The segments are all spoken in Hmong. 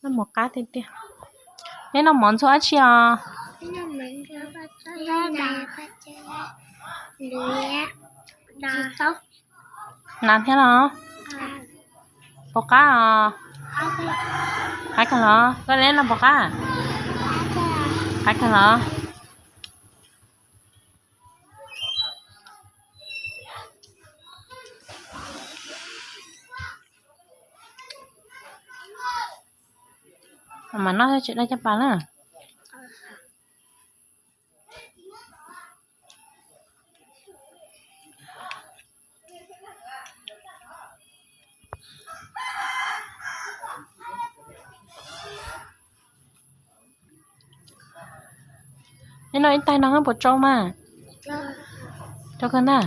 Noj mov qab tiag tiag. Neb noj mov ntxuag dab tsi os? Nas thiab los? Puas qab os? Qab kawg los? Koj neb noj puas qab? Qab kawg los? Mas noj tsis daj caj pas na. Neb noj ib tais no puas tsau mas? Tsau kawg ntag.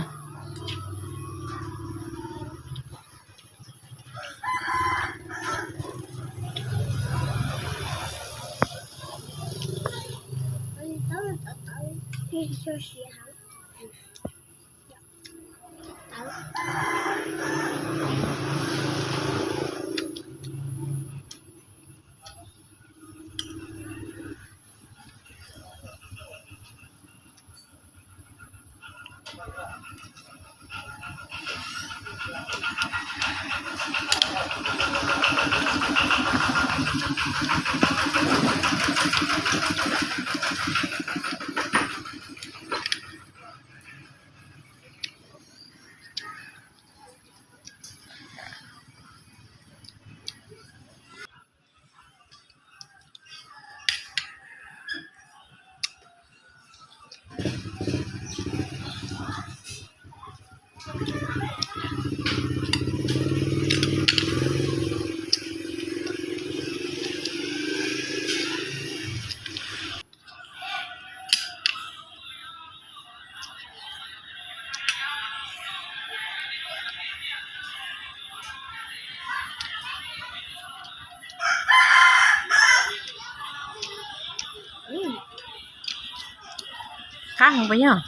Qab heev puas yog?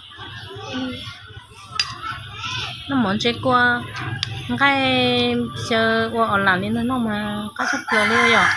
Noj mov ntse kua nqaij xyaw ua os lam li no noj mas qab tshaj plaws li yom.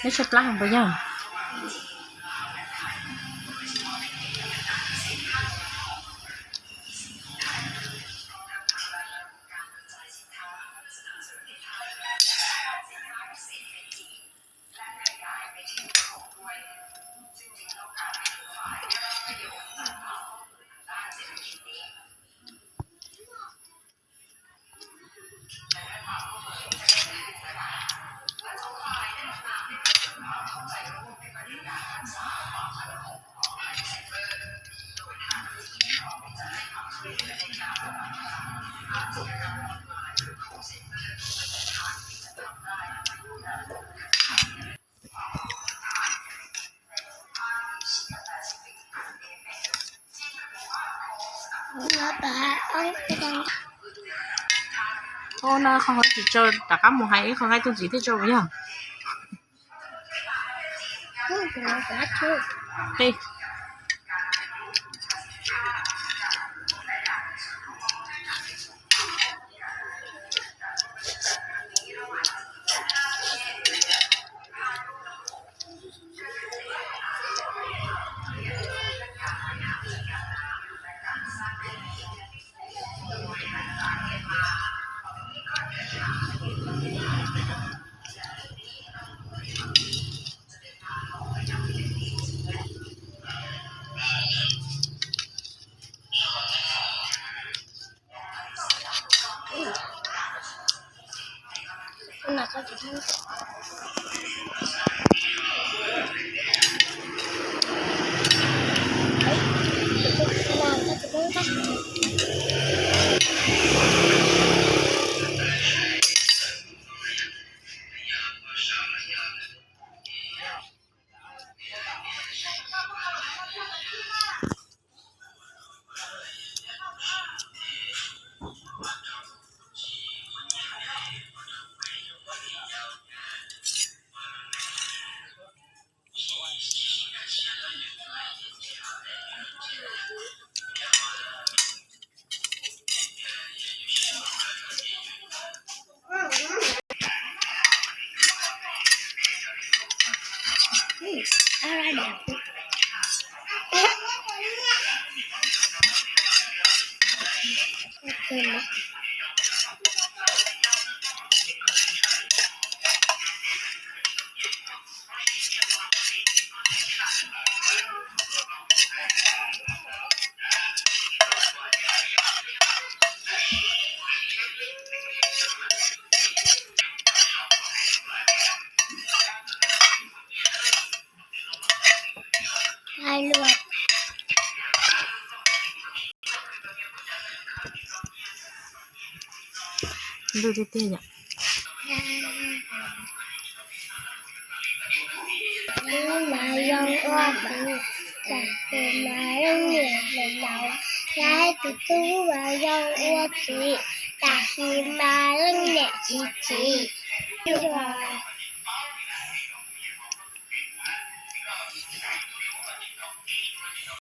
Neb tshaib plab heev puas yog? Ua no qhov hauv tsis tsau, rov qab mus hais ib qho nqaij tuaj ntxiv thiaj tsau puas yog? Qi. Ntuj tiag tiag yom. Tub mas zoo ua txiv, tam tus mas leej niam hluas laus, saib tus tub mas zoo ua txiv, tam tus mas leej niam tsis txiv.